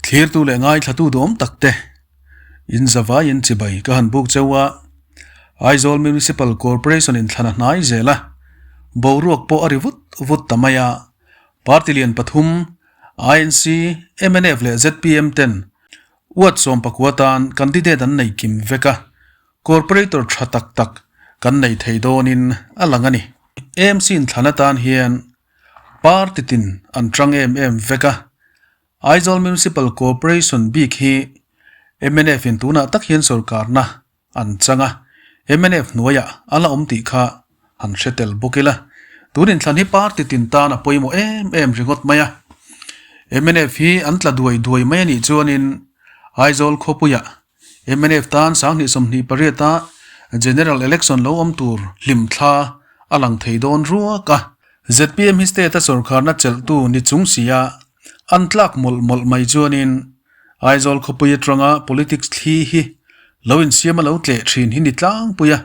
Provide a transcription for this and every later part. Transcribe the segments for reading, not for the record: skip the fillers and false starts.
Thlirtu leh ngaithlatu duhawm tak te in zavaiin chibai ka han buk cheu a, Aizawl Municipal Corporation in thlan a hnai zel a, boruak pawh a ri vut vut ta mai a, party lian pathum INC, mnf leh zpm ten uat 19 tan candidate an nei kim vek a, Corporator tha tak tak kan nei thei dawnin a lang a ni. AMC in thlan atan hian party tin an tang em em vek a, Aizawl Municipal Corporation bik hi mnf in tunah tak hian sorkarna an chang a, mnf hnuaiah a la awm tih kha han hre tel bawk ila. Tun inthlan hi party tin tan a pawimawh em em ringawt mai a. Mnf hi an tla duai duai mai a nih chuanin Aizawl khawpuiah Mnf tan 2028 a General Election lo awm tur hlimthla a lang thei dawn ruak a. Zpm hi state a sawrkharna chelhtu ni chung sia an tlak mawlh mawlh mai chuanin Aizawl khawpui atanga politics thli hi lo insiam a lo tleh thin hi ni tlangpui a,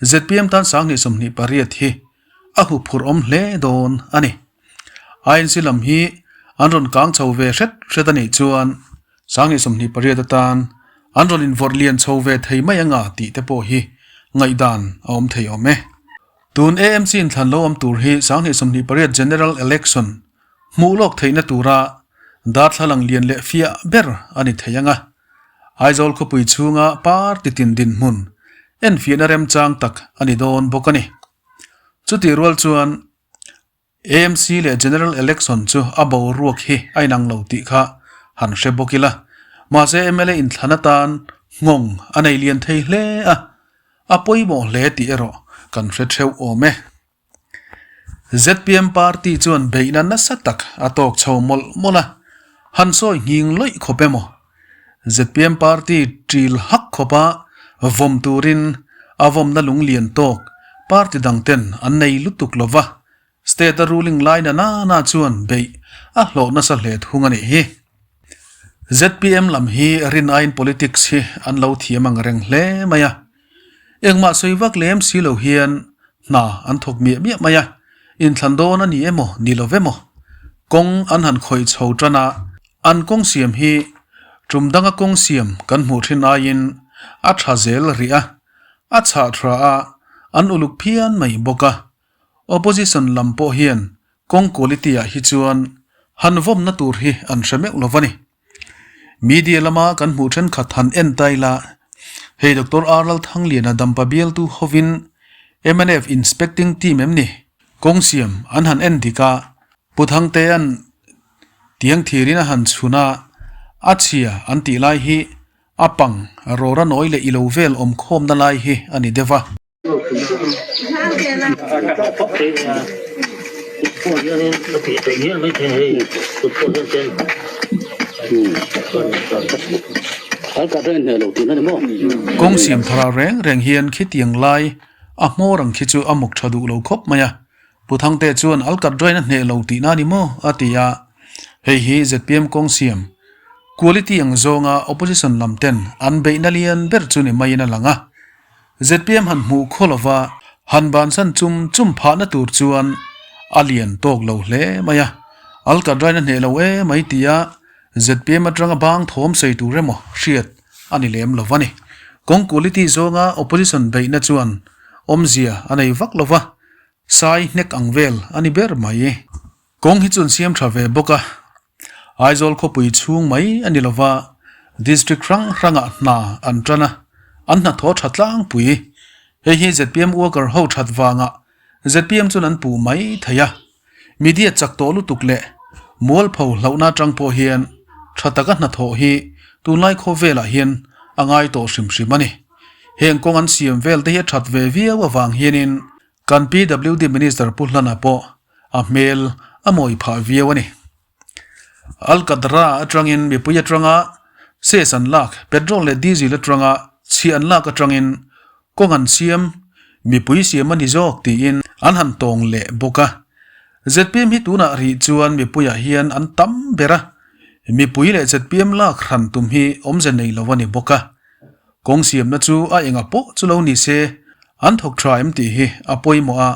Zpm tan 2028 hi a huphurh awm hle dawn a ni. INC lam hi an rawn kang chho ve hret hret a nih chuan 2028 atan an rawn invawrh lian chho ve thei mai anga tih te pawh hi ngaihdan a awm thei awm e. Tun AMC inthlan lo awm tur hi 2028 General Election hmuh lawk theihna tura darthlalang lian leh fiah ber a ni thei anga. Aizawl khawpui chhunga party tin dinhmun enfiahna remchang tak a ni dawn bawk a ni. Chutih rual chuan AMC leh General Election chu a boruak hi a inang lo tih kha han hre bawk ila. Mahse mla inthlan atan nghawng a nei lian thei hle a, a pawimawh hle tih erawh kan hre theuh awm e. Zpm party chuan beihna nasa tak a tawk chho mawlh mawlh a, han sawi nghing lawih khawp emaw? Zpm party ṭil hak khawpa vawm turin a vawmna lung lian tawk party dang ten an nei lutuk lo va, state a ruling lai na na na chuan beih a hlawh nasa hle thung a nih hi. Zpm lam hi rin aiin politics hi an lo thiam ang reng hle mai a. Engmah sawi vak lem si lo hian hna an thawk miah miah mai a, inthlan dawn a ni emaw ni lo emaw kawng an han khawih chho tan a, an kawng siam hi tum danga kawng siam kan hmuh thin aiin a tha zel rih a, a chhah tha a, an uluk phian mai bawk a, opposition lam pawh hian kawng quality ah hi chuan han vawmna tur hi an hre meuh lo va ni. Media lama kan hmuh thenkhat han en ta ila, hei Doctor R Lalthangliana dampa bialtu hovin mnf inspecting team em ni? Kawng siam an han en dik a, Pu Thangtea'n tiang thirin a han chhun a, a chhia an tih lai hi a pang rawra nawi leh ilo vel awmkhawmna lai hi a ni deuh a. Kawng siam thara reng reng hian khitiang lai a hmawr ang khi chu a muk tha duh lo khawp mai a, Pu Thangte chuan Alkat drain a hneh lo tihna a ni maw? a ti a, hei hi zpm kawng siam quality ang zawnga opposition lam ten an beihna lian ber chu ni maiin a lang a. Zpm han hmuh khaw lova han bansan chum chum phahna tur chuan a lian tawk lo hle mai a, Alkat rain a hneh lo e mai tia zpm atanga bang thawm sawi tur emaw hriat a ni lem lo va ni. Kawng quality zawnga opposition beihna chuan awmzia a nei vak lova, sai hnek ang vel a ni ber mai. Kawng hi chu an siam tha ve bawk a, Aizawl khawpui chhung mai a ni lova, District hrang hrangah hna an tan a, an hnathawh tha tlangpui. Hei hi zpm worker ho that vangah zpm chuan an puh mai thei a, media chak tawh lutuk leh mualpho hlauhna atang pawh hian tha taka hnathawh hi tunlai khawvelah hian a ngai tawh hrim hrim a ni. Heng kawng an siam vel te hi a that ve viau avang hianin Kan PWD Minister Pu Hlana pawh a hmel a mawi phah viau a ni. Alkadra atangin mipui atanga ses an lak, petrol leh diesel atanga chhiah an lak atangin kawng an siam, mipui siam a ni zawk tiin an han tawng leh bawk a. Zpm hi tunah rih chuan mipuiah hian an tam ber a, mipui leh zpm lak hran tum hi awmze nei lo a ni bawk a. Kawng siamna chu a enga pawh chu lo ni se, an thawk tha em tih hi a pawimawh a,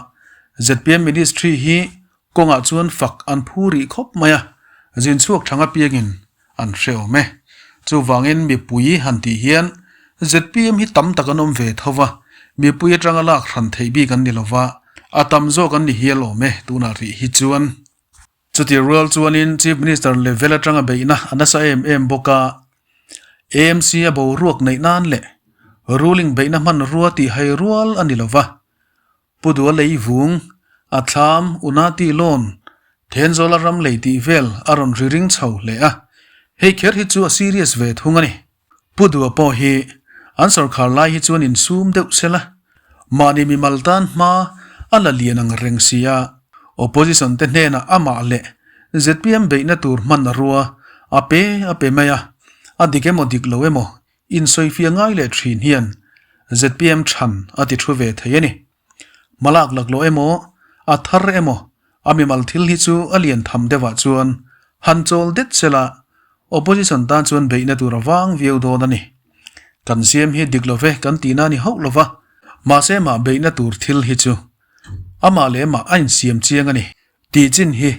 zpm ministry hi kawngah chuan fak an phu rih khawp mai a, zin chhuak thang apiangin an hre awm e. Chuvangin mipui han tih hian zpm hi tam tak an awm ve tho va, mipui atanga lak hran theih bik an ni lo va, a tam zawk an ni hial awm e tunah rih hi chuan. Chutih rual chuanin Chief Minister level atanga beihna a nasa em em bawk a, AMC a boruak neih nan leh ruling beihna hmanrua tih hai rual a ni lo va, Pu Dua lei vung, a thlam, Unati lawn, Thenzawla ram lei tih vel a rawn ri ring chho hle a, hei kher hi chu a serious ve thung a ni. Pu Dua pawh hi an sawrkhar lai hi chuan insum deuh sela, mahni mimal tan hma a la lian ang reng si a, opposition te hnenah amah leh zpm beihna tur hman a rua a pe a pe mai a, a dik emaw dik lo emaw insawifiah ngai leh thin hian zpm chhan a ti thu ve thei a ni. Hmalak laklawh emaw, a thar emaw, a mimal thil hi chu a lian tham deuhah chuan han chawl det sela, opposition tan chuan beihna tur a vang viau dawn a ni. Kan siam hi dik lo ve kan tihna a ni hauh lo va, mahse mah beihna tur thil hi chu amah leh mah a insiam chiang a ni tih chin hi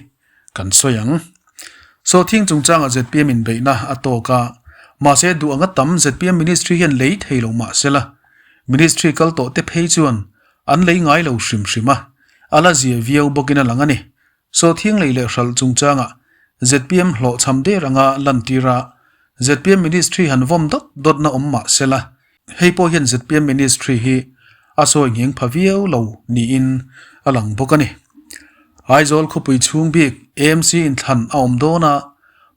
kan sawi ang. Sawhthing chungchangah zpm inbeihna a tawk a, mahse duh anga tam zpm ministry hian lei thei lo mah sela, ministry kal tawh te phei chuan an lei ngai lo hrim hrim a, a la zia viau bawkin a lang a ni. Sawhthing lei leh hralh chungchangah zpm hlawhchham der anga lantir a, zpm ministry han vawm dawt dawtna awm mah sela, hei pawh hian zpm ministry hi a sawi ngheng pha viau lo niin a lang bawk a ni. Aizawl khawpui chhung bik AMC inthlan a awm dawn a,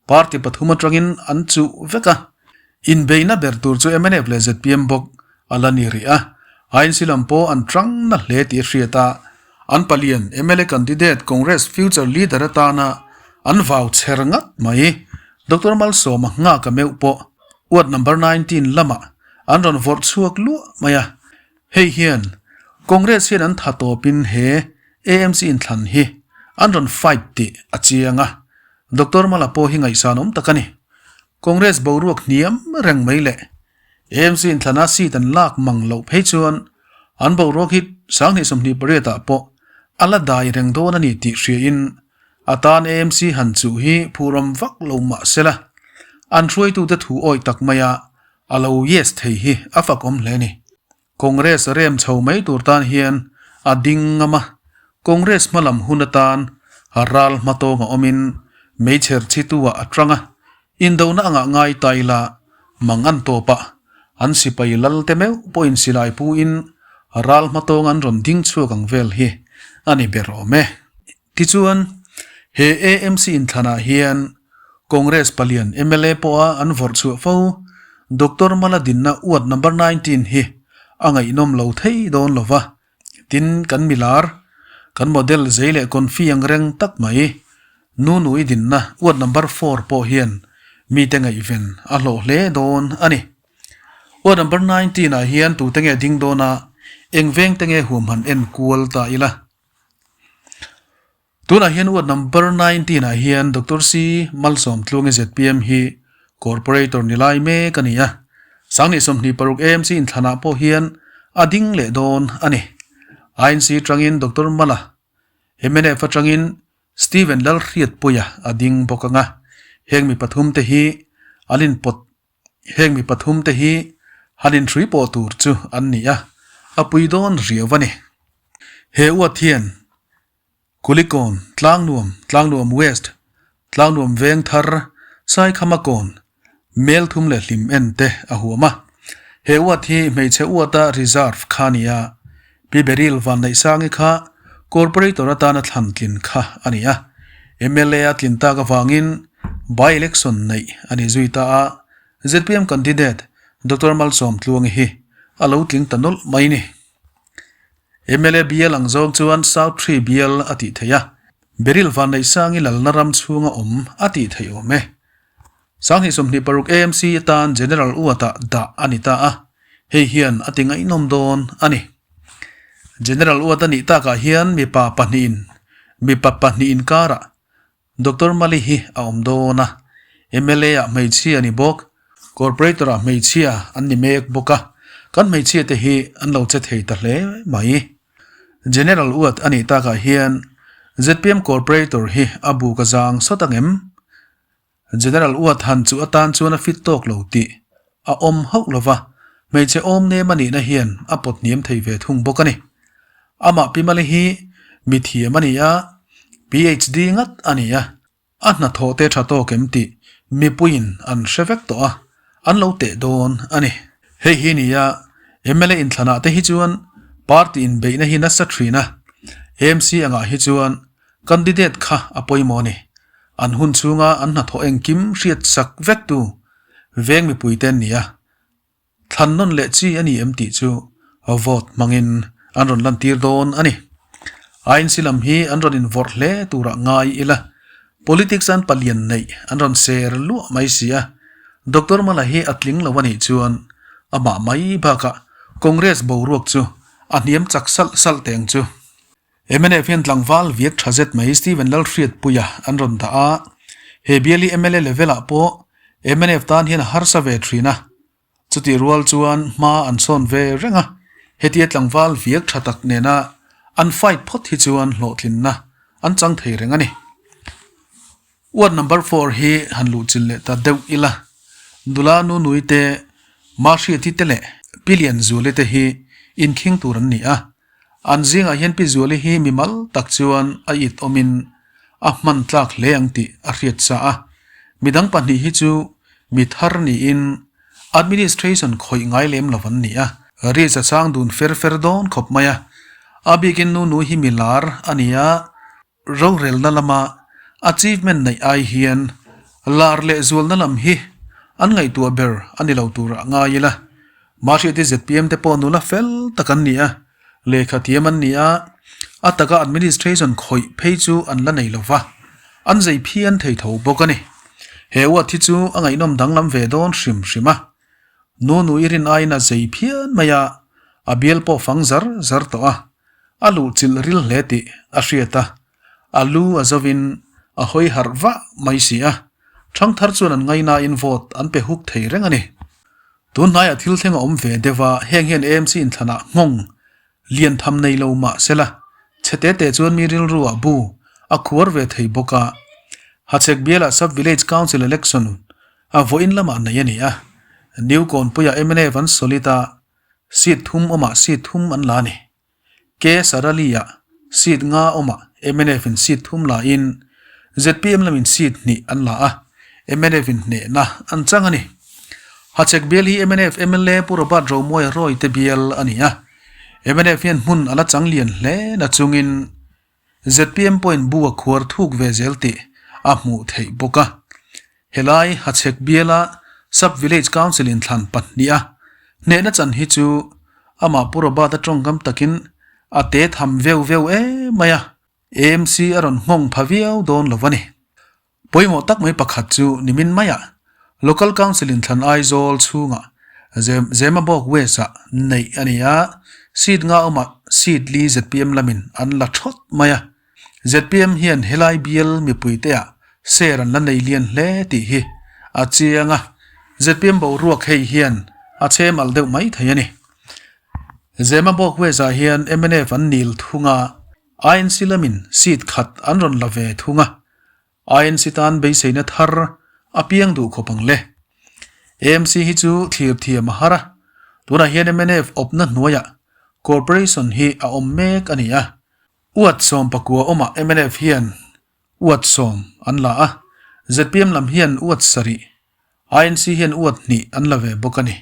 party pathum atangin an chuh vek a, inbeihna ber tur chu mnf leh zpm bawk a la ni rih a, INC lam pawh an tang na hle tih a hriat a, an palian mla candidate Congress future leader atana an vau chher ngat mai. Doctor Malsawma nghak a meuh pawh ward number 19 lamah an rawn vawrh chhuak luah mai a, hei hian Congress hian an tha tawpin he AMC inthlan hi an rawn fight tih a chiang a, Doctor Mala pawh hi ngaihsan awm tak a ni. Congress boruak hniam reng mai leh AMC inthlana seat an lak mang loh phei chuan an boruak hi 2028 ah pawh a la dai reng dawn a ni tih hriain A tan AMC han chuh hi phurawm vak lo mah sela, an hruaitute thu awih tak maia a lo yes thei hi a fakawm hle a ni. Congress rem chho mai tur tan hian a ding ngam a, Congress hmalam hun atan ral hmatawng a awmin meichher chhitu-ah a tang a, indona angah ngai ta ila mang an tawp a, an sipai lal te meuh pawhin silai puin ral hmatawng an rawn ding chhuak ang vel hi a ni ber awm e. Tichuan, he AMC inthlanah hian Congress palian mla pawha an vawrh chhuah fo Doctor Mala dinna ward number 19 hi a ngaihnawm lo thei dawn lo va, tin kan milar, kan model zei leh confi ang reng tak mai Nunui dinna ward number four pawh hian mite ngaihven a hlawh hle dawn a ni. Ward number 19 ah hian tute nge ding dawn a, eng veng te nge huam han en kual ta ila. Tunah hian ward number 19 ah hian Doctor C Malsawm Tluangi zpm hi Corporator ni lai mek a ni a, Sangni 26 AMC inthlanah pawh hian a ding leh dawn a ni. INC atangin Doctor Mala, mnf atangin Stephen Lalhriatpuia a ding bawk ang a, heng mi pathum te hi an inpawt Heng mi pathum te hi han inhrui pawh tur chu an ni a, a pui dawn riau a ni. He uat hian Kulikawn, Tlangnuam, Tlangnuam West, Tlangnuam Vengthar, Saikhamakawn, Melthum leh Hlim en te a huam a. He uat hi hmeichhe uata reserve kha a ni a, Pi Beryl Vanneihsangi kha Corporator atana thlan tlin kha a ni a. Mla a tlin tak avangin by-election neih a ni zui ta a, zpm candidate Doctor Malsawm Tluangi hi a lo tling ta nawlh mai ni. Mla bial ang zawng chuan South Tree bial a tih theih a, Beryl Vanneihsangi lalna ram chhunga awm a tih theih awm e. 2026 AMC atan General Uata dah a ni ta a, hei hian a ti ngaihnawm dawn a ni. General Uata nih takah hian mipa pahnihin mipa pahnih inkarah Doctor Mali hi a awm dawn a, mla ah hmeichhia a ni bawk, Corporator ah hmeichhia an ni mek bawk a, kan hmeichhia te hi an lo che thei ta hle mai. General Uat a nih takah hian zpm Corporator hi a buk a zang sawt ang em? General Uat han chu atan chuan a fit tawk lo tih a awm hauh lo va, hmeichhe awm nem a nihna hian a pawt hniam thei ve thung bawk a ni. Amah Pi Mali hi mi thiam a ni a, PhD ngat a ni a, a hnathawh te tha tawk em tih mipuiin an hre vek tawh a, an lo teh dawn a ni. Hei hi nia, mla inthlanah te hi chuan party inbeihna hi nasa thin a, AMC angah hi chuan candidate kha a pawimawh a ni. An hun chhunga an hnathawh engkim hriat sak vektu veng mipuite an ni a, thlan nawn leh chi a ni em tih chu vote hmangin an rawn lantir dawn a ni. INC lam hi an rawn invawrh hle turah ngai ila, politics an palian neih an rawn ser luah mai si a, Doctor Mala hi a tling lo a nih chuan amah mai bakah Congress boruak chu a hniam chak salh salh teh ang chu. Mnf hian tlangval viak tha zet mai Stephen Lalhriatpuia an rawn dah a, he bial hi mla level ah pawh mnf tan hian a harsa ve thin a, chutih rual chuan hma an sawn ve reng a, hetia tlangval viak tha tak nena an fight phawt hi chuan hlawhtlinna an chang thei reng a ni. Ward number four hi han luhchilh leh ta deuh ila, nula nu nui te, Mahriati te leh Pi Lianzuali te hi inkhing tur an ni a, An zingah hian Pi Zuali hi mimal tak chuan a it awmin a hman tlak hle ang tih a hriat sa a. Midang pahnih hi chu mi thar niin administration khawih ngai lem lo an ni a. Riz a chang dun fer fer dawn khawp mai a. A bikin nu nu hi mi lar a ni a. Rorelna lama achievement neih ai hian lar leh zualna lam hi an ngaihtuah ber a ni lo turah ngai ila. Mahriati zpm te pawh nula fel tak an ni a, lehkha thiam an ni a, a taka administration khawih phei chu an la nei lo va, an zei phian thei tho bawk a ni. He uat hi chu a ngaihnawm danglam ve dawn hrim hrim a. Nu nui rin aiin a zei phian mai a, a bial pawh fang zar zar tawh a. A luh chilh ril hle tih a hriat a, a lu a zovin a hawi harh vah mai si a, ṭhangthar chuan an ngainain vote an pe huk thei reng a ni. Tun hnaiah thil thleng a awm ve deuh a, heng hian AMC inthlanah nghawng lian tham nei lo mah sela, chhe te te chuan mi rilru ah bu a khuar ve thei bawk a. Hachhek bialah Sub Village Council Election a vawiin lamah nei a ni a, New Kawnpuiah mnf an solid a, Seat thum awmah seat thum an la a ni. K Sarali-ah seat nga awmah mnf in seat thum la in zpm lamin seat hnih an la a, mnf in hnehna an chang a ni. Hachhek bial hi mnf mla Pu Robert Romawia Roy te bial a ni a, mnf hian hmun a la chang lian hle na chungin Zpm pawhin bu a khuar thuk ve zel tih a hmuh theih bawk a. Helai Hachhek biala Sub Village Council in thlan pahnih a hnehna chan hi chu amah Pu Robert a tawngkam takin a te tham veu veu em mai a, AMC a rawn nghawng pha viau dawn lo a ni. Pawimawh tak mai pakhat chu nimin maiah Local Council in thlan Aizawl chhungah Zemabawk West-ah neih a ni a, seat nga awmah seat li zpm lamin an la thawt mai a. Zpm hian helai bial mipuiteah share an la nei lian hle tih hi a chiang a, zpm boruak hei hian a chhem alh deuh mai thei a ni. Zemabawk West-ah hian mnf an nil thung a, INC lamin seat khat an rawn la ve thung a, INC tan beiseina thar a piang duh khawp ang le. AMC hi chu thlir thiam a har a, tunah hian mnf awpna hnuaiah Corporation hi a awm mek a ni a. Uat 19 awmah mnf hian uat sawm an la a, zpm lam hian uat sarih, INC hian uat hnih an la ve bawk a ni.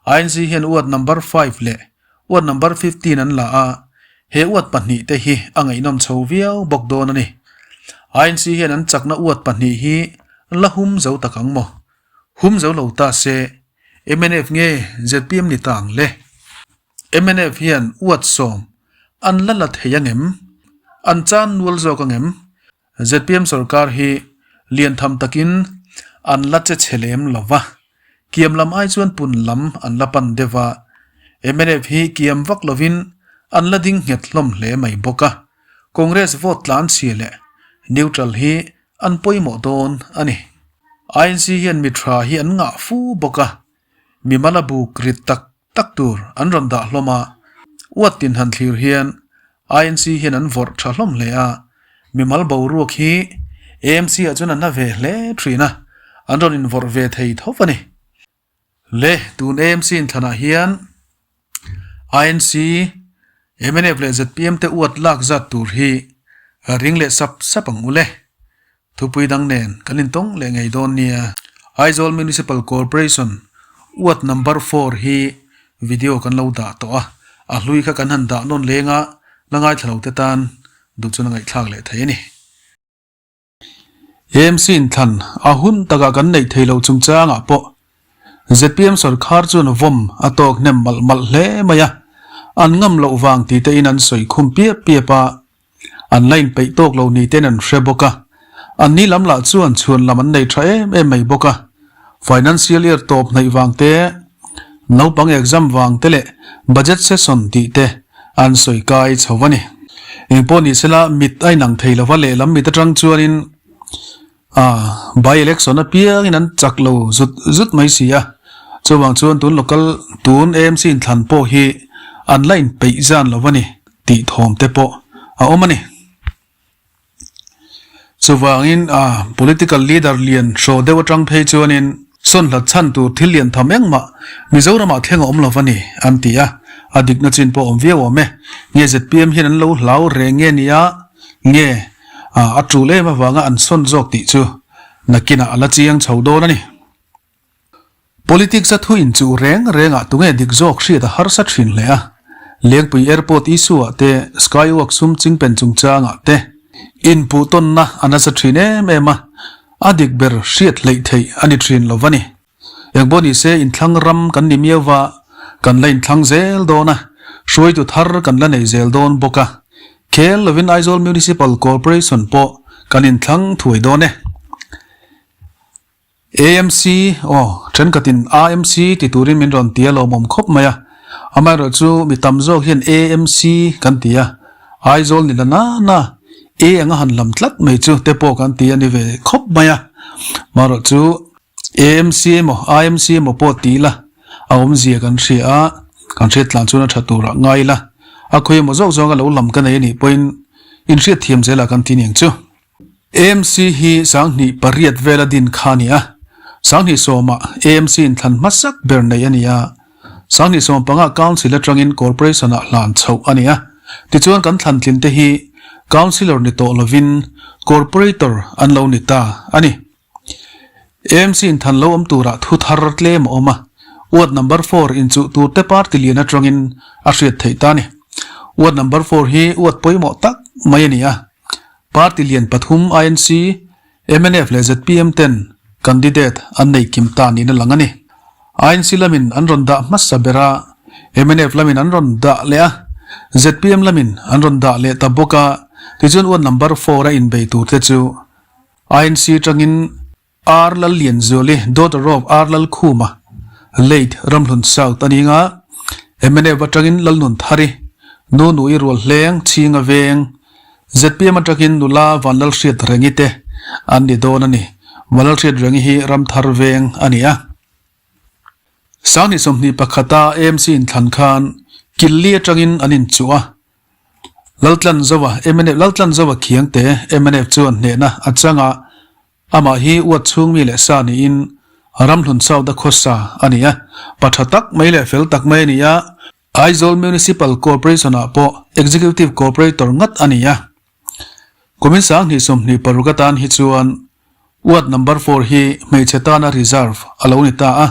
INC hian uat number five leh uat number 15 an la a, he uat pahnih te hi a ngaihnawm chho viau bawk dawn a ni. INC hian an chakna uat pahnih hi la hum zo tak ang maw? Hum zo lo ta se, mnf nge zpm ni ta ang le? Mnf hian uat sawm an la la thei angem? An chan nual zawk angem? Zpm sorkar hi lian tham takin an la che chhe lem lo va, kiam lam ai chuan pun lam an la pan deuh a, mnf hi kiam vak lovin an la ding nghet hlawm hle mai bawk a, Congress vote tlan chhia leh neutral hi an pawimawh dawn a ni. INC hian mi tha hi an ngah fu bawk a, mimal a buk rit tak tak tur an rawn dah hlawm a, uat tin han thlir hian INC hian an vawrh tha hlawm hle a, mimal boruak hi AMC ah chuan a na ve hle thin a. an rawn invawrh ve thei tho a ni. Le, tun AMC inthlanah hian INC, mnf leh zpm te uat lak zat tur hi ring leh sap sap ang u le. Thupui dang nen kan intawng leh ngei dawn nia. Aizawl Municipal Corporation uat number four hi video kan lo dah tawh a, a hlui kha kan han dah nawn leng a, la ngaithla lo te tan duh chuan a ngaihthlak leh thei a ni. AMC inthlan a hun takah kan neih thei loh chungchangah pawh zpm sawrkhar chuan vawm a tawk hnem malh malh hle mai a, an ngam loh vang ti tein an sawi khum piap piap a, an la inpeih tawk lo ni tein an hre bawk a, an ni lam lah chuan chhuan lam an nei tha em em mai bawk a, financial year tawp hnaih vang te, naupang exam vang te leh budget session tih te an sawi kai chho a ni. Engpawh ni sela mit a inang thei lova lehlam mit atang chuanin ah by election apiangin an chak lo zut zut mai si a, chuvang chuan tun local tun AMC inthlan pawh hi an la inpeih zan lo a ni tih thawm te pawh a awm a ni. Chuvangin a political leader lian hraw deuh atang phei chuanin sawn hlat chhan tur thil lian tham engmah Mizoramah thleng a awm lo va ni, an ti a. A dikna chin pawh awm viau awm e. Nge zpm hian an lo hlau reng nge nia nge a tul em avanga an sawn zawk tih chu nakinah a la chiang chho dawn a ni. Politics a thu inchuh reng rengah tunge dik zawk hriat a harsa thin hle a, Lengpui Airport issue ah te, Skywalk sum chingpen chungchangah te inpuhtawnna a nasa thin em em a, a dik ber hriat hleih theih a ni thin lo va ni. Engpawh ni se inthlang ram kan ni miau va, kan la inthlang zel dawn a, hruaitu thar kan la nei zel dawn bawk a, khel lovin Aizawl Municipal Corporation pawh kan inthlang thuai dawn e. AMC, aw, thenkhatin AMC ti turin min rawn ti a lawmawm khawp mai a, amaherawhchu mi tam zawk hian AMC kan ti a, Aizawl ni la na na A anga han lam tlat mai chu te pawh kan ti a ni ve khawp mai a, amaherawhchu AMC emaw AMC emaw pawh ti ila a awmzia kan hria a, kan hriat tlan chuan a tha turah ngai ila, a khawi emaw zawk zawnga lo lam ka nei a nih pawhin inhriat thiam zelah kan ti niang chu. AMC hi 28 vela din kha a ni a, 2010 ah AMC inthlan hmasak ber nei a ni a, 2015 Council atangin Corporation ah hlan chhoh a ni a, tichuan kan thlan tlin te hi Councillor ni tawh lovin Corporator an lo ni ta a ni. AMC inthan lo awm turah thu thar tlem a awm a, Ward number four inchuh tur te party lian atangin a hriat theih ta a ni. Ward number four hi ward pawimawh tak mai a ni a, Party lian pathum INC, mnf leh zpm ten candidate an nei kim ta niin a lang a ni. INC lamin an rawn dah hmasa ber a, mnf lamin an rawn dah leh a, zpm lamin an rawn dah leh ta bawk a, tichuan ward number four a inbei tur te chu INC tangin R Lallianzuali, daughter of R Lalkhuma, late Ramhlun South a ni nga, mnf atangin Lalnunthari, Nu Nui Rualhleng, Chhinga Veng, zpm atangin Nula Vanlalhriat Rengi te an ni dawn a ni. Vanlalhriat Rengi hi Ramthar Veng a ni a. 2021 a AMC inthlan khan Killi atangin an inchuh a, Laltlanzova, mnf, Laltlanzova Khiangte, mnf chuan hnehna a chang a, Amah hi uat chhung mi leh sa niin Ramhlun South a khawsa a ni a, pa tha tak mai leh fel tak mai a ni a, Aizawl Municipal Corporation ah pawh Executive Corporator ngat a ni a. Kumin 2026 atan hi chuan uat number four hi hmeichhe tana reserve a lo ni ta a.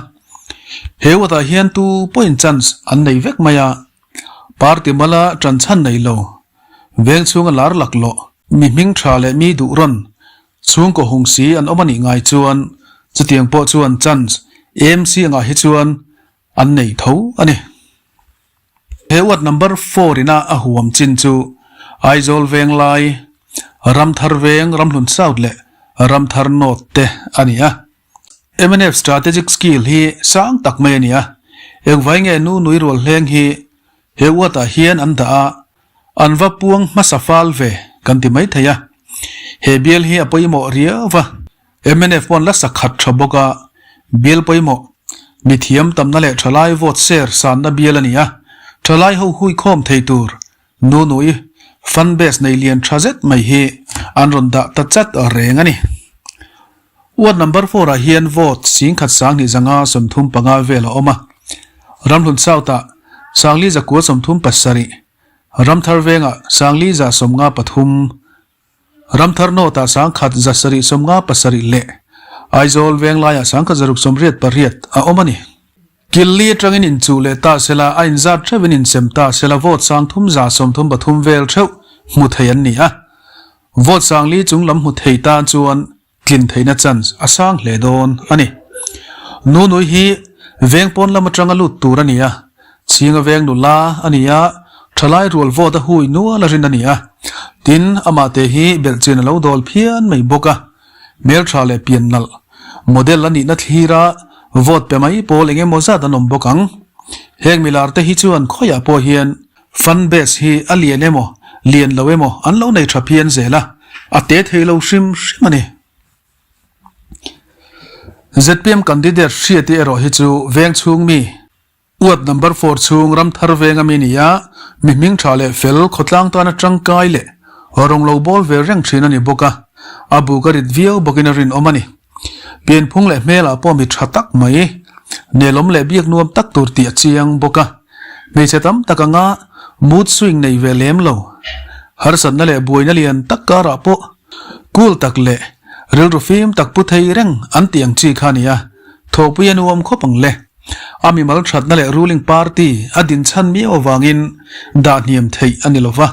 He uat ah hian tu pawhin chance an nei vek mai a, party mala tan chhan nei lo, veng chhunga lar laklawh, mi hming tha leh mi duh rawn Chhungkaw hung si an awm a nih ngai chuan chutiang pawh chuan chance AMC angah hi chuan an nei tho a ni. He ward number four ina a huam chin chu Aizawl Venglai, Ramthar Veng, Ramhlun South leh Ramthar North te a ni a. Mnf strategic skill hi sang tak mai a ni a, engvai nge nu nui rual hleng hi he ward ah hian an dah a, An va puang hmasa fal ve kan ti mai thei a, he bial hi a pawimawh riau va, mnf pawh an la sakhat tha bawk a, bial pawimawh, mithiam tamna leh thalai vote share sanna bial a ni a, thalai ho hui khawm thei tur nu nui fan base nei lian tha zet mai hi an rawn dah ta chat reng a ni. Ward number four ah hian vote 10,000 2 35 vel a awm a. Ramhlun South ah 4,937, Ramthar Vengah 4,153, Ramthar North ah 1,757 leh Aizawl Venglaiah 1,688 a awm a ni. Killi atangin inchuh leh ta sela, a inzat theuhin insem ta sela vote 3,133 vel theuh hmu thei an ni a. Vote 4,000 chung lam hmu thei tan chuan tlin theihna chance a sang hle dawn a ni. Nunui hi veng pawn lam atanga lut tur a ni a, chhinga veng nula a ni a, thalai rual vote a hui nual a rin a ni a. Tin, amah te hi belhchian a lo dawl phian mai bawk a, hmeltha leh pian nalh model a nihna thlira vote pe mai pawl eng emaw zat an awm bawk ang. Heng milar te hi chuan khawiah pawh hian Fan base hi a lian emaw, lian lo emaw an lo nei tha phian zel a, a te thei lo hrim hrim a ni. Zpm candidate Hriati erawh hi chu veng chhung mi, Ward number four chhung Ramthar venga mi ni a, mi hming tha leh fel khawtlang tana tangkai leh rawng lo bawl ve reng thin a ni bawk a, a buk a rit viau bawkin a rinawm a ni. Pianphung leh hmelah pawh mi tha tak mai, nelawm leh biak nuam tak tur tih a chiang bawk a. Hmeichhe tam tak anga mood swing nei ve lem lo. Harsatna leh buaina lian tak karah pawh cool tak leh rilru fim tak pu thei reng an tih ang chi kha a ni a, thawhpui a nuam khawp ang le. A mimal thatna leh ruling party a din chhan miau avangin dah hniam theih a ni lova,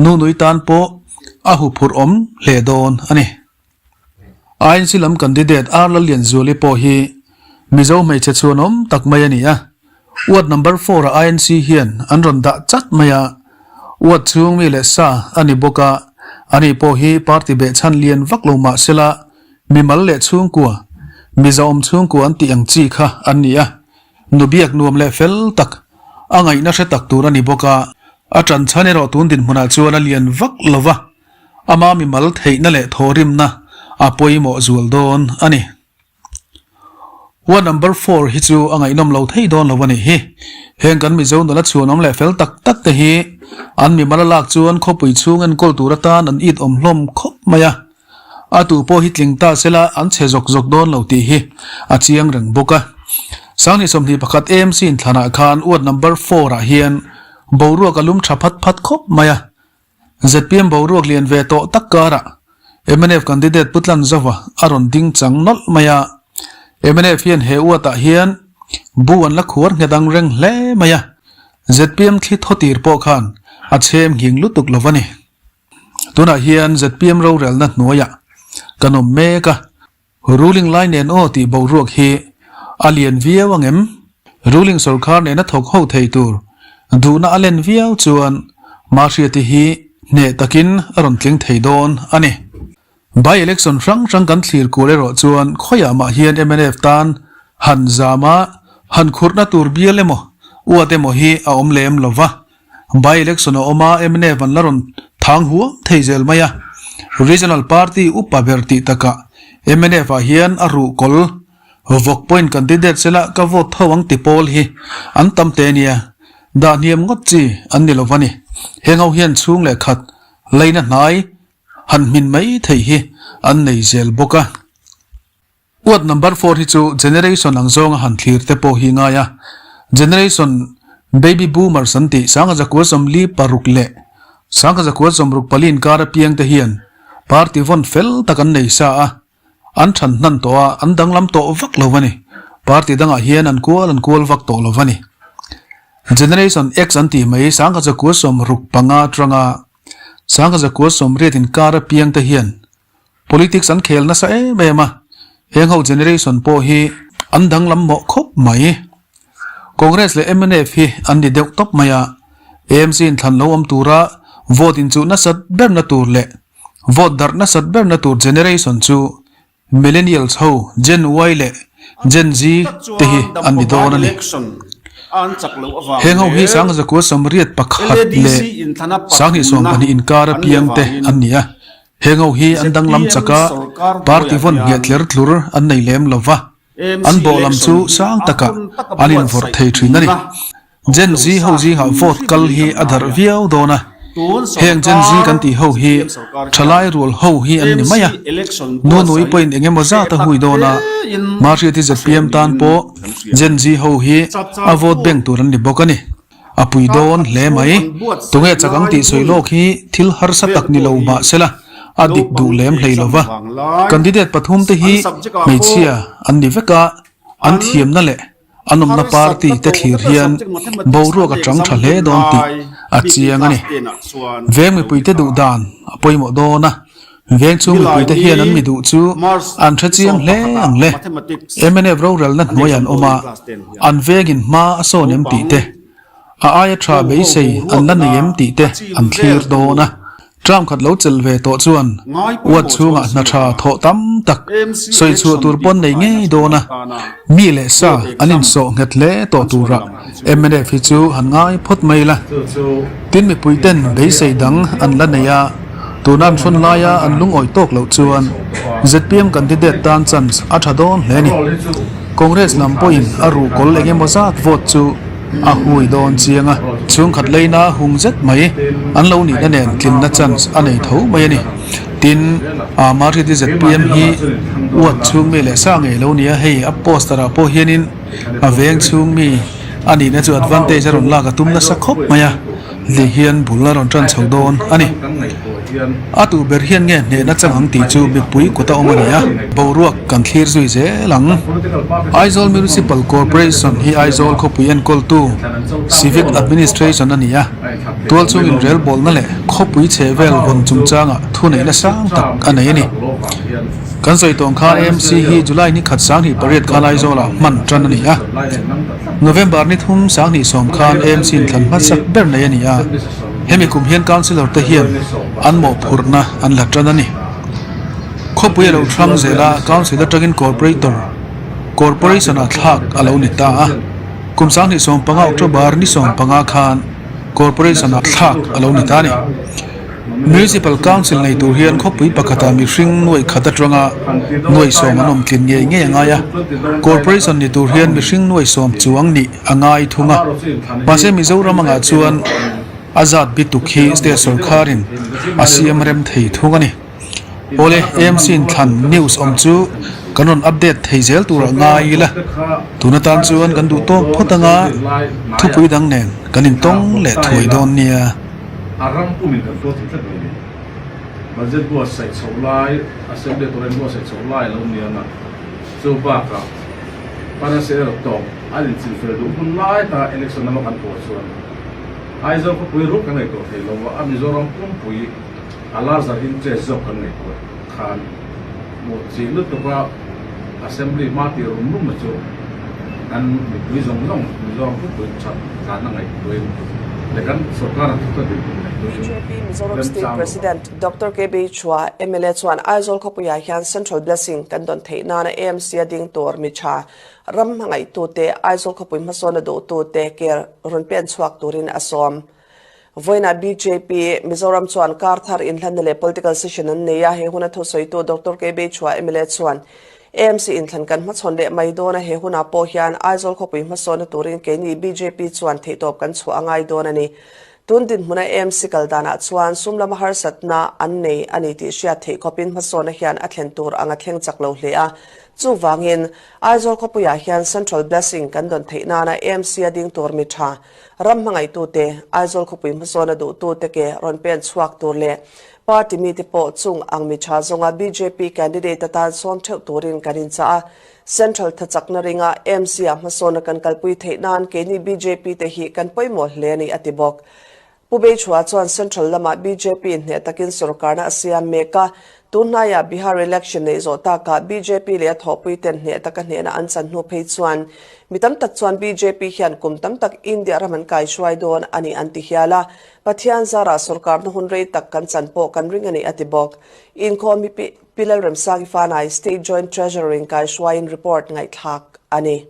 nunui tan pawh a huphurh awm hle dawn a ni. INC lam candidate R Lallianzuali pawh hi Mizo hmeichhe chhuanawm tak mai a ni a, ward number four ah INC hian an rawn dah chat mai a, ward chhung mi leh sa a ni bawk a, ani pawh hi party behchhan lian vak lo mah sela mimal leh chhungkua, Mizoawm chhungkua an tih ang chi kha an ni a, nu biak nuam leh fel tak, a ngaihna hre tak tur a ni bawk a, a ṭanchhan erawh tun dinhmunah chuan a lian vak lo va. Ama mimal theihna leh thawhrimna a pawimawh zual dawn a ni. Ward number four hi chu a ngaihnawm lo thei dawn lo a nih hi. Heng kan Mizo nula chhuanawm leh fel tak tak te hi an mimal a lak chuan khawpui chhung enkawl tur atan an it awm hlawm khawp mai a. A tu pawh hi tling ta sela an chhe zawk zawk dawn lo tih hi a chiang reng bawk a. Sangni 21 AMC inthlanah khan ward number four ah hian boruak a lum tha phat phat khawp mai a. Zpm boruak lian ve tawh tak karah mnf candidate Pu Tlanzova a rawn ding chang nawlh mai a. Mnf hian he uatah hian bu an la khuar nghet ang reng hle mai a. Zpm thli thaw tir pawh khan a chhem nghing lutuk lo a ni. Tunah hian zpm rorelna hnuaiah kan awm mek a. Ruling lai nen aw tih boruak hi a lian viau ang em? Ruling sorkar nena thawk ho thei tur duhna a len viau chuan Mahriati hi hneh takin a rawn tling thei dawn a ni. By election hrang hrang kan thlir kual erawh chuan khawiah mah hian mnf tan han zama han khurhna tur bial emaw uat emaw hi a awm lem lo va. By election a awm a, mnf an la rawn thang huam thei zel mai a. Regional party upa ber tih takah mnf ah hian a ruh kawl vawk pawhin candidate sela ka vote tho ang ti pawl hi an tam te nia. Dah hniam ngawt chi an ni lo va ni. Heng ho hian chhung leh khat leina hnai han hmin mai theih hi an nei zel bawk a. Ward number four hi chu generation ang zawnga han thlir te pawh hi ngai a. Generation baby boomers an tih 1946 leh 1964 inkar apiang te hian party vawn fel tak an nei sa a, an than hnan tawh a, an danglam tawh vak lo a ni. Party dangah hian an kual an kual vak tawh lo a ni. Generation X an tih mai 1965 atanga 1980 inkar apiang te hian Politics an khel nasa em em a, heng ho generation pawh hi an danglam mawh khawp mai. Congress leh mnf hi an ni deuh tawp mai a, AMC in thlan lo awm tura vote inchuh nasat berna tur leh vote darh nasat berna tur generation chu Millennials ho Gen Y leh Gen Z te hi an ni dawn a ni. Heng ho hi 1981 leh 1972 inkar apiang te an ni a. Heng ho hi an danglam chak a, party vawn ngheh tler tlur an nei lem lo va, an bawh lam chu sang takah an invawrh thei thin a ni. Gen Z ho zingah vote kal hi a darh viau dawn a. Heng Gen Z kan tih ho hi thalai rual ho hi an ni mai a, Nunui pawhin eng emaw zat a hui dawn a, Mahriati zpm tan pawh Gen Z ho hi a vote bank tur an ni bawk a ni. A pui dawn hle mai. Tunge chak ang tih sawi lawk hi thil harsa tak ni lo mah sela a dik duh lem hlei lo va. Candidate pathum te hi hmeichhia an ni vek a, an thiamna leh an awmna party te thlir hian boruak a chang tha hle dawn tih a chiang a ni. Veng mipuite duh dan a pawimawh dawn a, veng chhung mipuite hian an mi duh chu an hre chiang hle ang le. Mnf rorelna hnuai an awm a, an vengin hma a sawn em tih te, A aia tha beisei an la nei em tih te an thlir dawn a. Term khat lo chelh ve tawh chuan ward chhungah hna tha thawh tam tak sawi chhuah tur pawn nei ngei dawn a. Mi leh sa an insawh nghet hle tawh turah mnf hi chu han ngai phawt mai la. Tin mipui ten beisei dang an la nei a, tuna an hrawn laia an lungawi tawk loh chuan zpm candidate tan chance a tha dawn hle a ni. Congress lam pawhin a ruhkawl eng emaw zat vote chu a hui dawn chiang a, chhungkhat leina hung zet mai an lo nihna nen tlinna chance a nei tho mai a ni. Tin, Amarjit-i zpm hi ward chhung mi leh sa ngei lo nia, hei a poster ah pawh hianin a veng chhung mi a nihna chu advantage a rawn lak a tum nasa khawp mai a, ti hian bul a rawn tan chho dawn a ni. A tuh ber hian nge hnehna chang ang tih chu mipui kut a awm a ni a, boruak kan thlir zui zel ang. Aizawl Municipal Corporation hi Aizawl khawpui enkawltu Civic Administration a ni a, tualchhung inrelbawlna leh khawpui chhehvel vawn chungchangah thuneihna sang tak a nei a ni. Kan sawi tawng khan AMC hi July ni khat 28 khan Aizawlah hman tan a ni a, November ni thum 2010 khan AMC inthlan hmasak ber nei a ni a. Hemi kum hian Councillor te hian an mawhphurhna an la tan a ni. Khawpui a lo hrang zel a, Council atangin Corporator, Corporation ah thlak a lo ni ta a. Kum 2015 October ni 15 khan Corporation ah thlak a lo ni ta a ni. Municipal Council nei tur hian khawpui pakhatah mihring nuaih khat atanga nuaih sawm an awm tlin ngei ngei a ngai a. Corporation ni tur hian mihring nuaih sawm chuang nih a ngai thung a. Mahse Mizoram angah chuan a zat bituk hi state sorkharin a siam rem thei thung a ni. Awle, AMC in thlan news awm chu kan rawn update thei zel turah ngai ila. Tun atan chuan kan duh tawk phawt anga thupui dang nen kan intawng leh thuai dawn nia. A ram pumin kan tuar thei tlat mai ni. Budget buatsaih chhoh lai, Assembly a tura inbuatsaih chhoh lai a lo ni ang a, chu bakah Finance erawh tawp an inchilh fel duh hun lai taka election lama kan pawh chuan Aizawl khawpui ruk kan ngaihtuah thei lo a, a Mizoram pumpui a larger interest zawk kan ngaihtuah khan hmuh chih lutuk a Assembly hma tih rum rum na chu kan mipui zawng zawng Mizoram pumpui that tlanna ngaihtuahin leh kan sorkar an thawk ta dinhmun ngaihtuahin BJP Mizoram State remchang lo vang. President Doctor KB Chua, mla chuan Aizawl khawpuiah hian Central Blessing kan dawn theih nana AMC a ding tur mi tha ram hmangaihtute Aizawl khawpui hmasawn a duhtute ke rawn pen chhuak turin a sawm. Vawiinah bjp Mizoram chuan kar thar inhlanna leh political session an nei a, he huna thusawitu Doctor KB Chua mla chuan AMC inthlan kan hmachhawn leh mai dawn a, he hunah pawh hian Aizawl khawpui hmasawnna turin keini bjp chuan theihtawp kan chhuah a ngai dawn a ni. Tun dinhmuna AMC kal danah chuan sum lama harsatna an nei a ni tih hriat theih khawpin hmasawnna hian a thlen tur ang a thleng chak lo hle a. Chuvangin, Aizawl khawpuiah hian Central Blessing kan dawn theih nana AMC a ding tur mi tha, ram hmangaihtute, Aizawl khawpui hmasawn a duhtute ke rawn pen chhuak tur leh party mite pawh chung ang mi tha zawnga bjp candidate atan sawm theuh turin kan inchah a. Central thachakna ringa AMC-ah hmasawnna kan kalpui theih nan keini bjp te hi kan pawimawh hle a ni, a ti bawk. Pu Beichhua chuan Central lamah bjp hneh takin sorkarna a siam mek a, tun hnaiah Bihar election neih zawh takah bjp leh a thawhpui ten hneh taka hnehna an chan hnu phei chuan mi tam tak chuan bjp hian kum tam tak India ram an kaihruai dawn a ni an ti hial a, Pathian zarah sorkarna hun rei tak kan chan pawh kan ring a ni, a ti bawk. Inkhawm hi Pi Lalremsaki Fanai State Joint Treasurer in kaihruaiin report ngaihthlak a ni.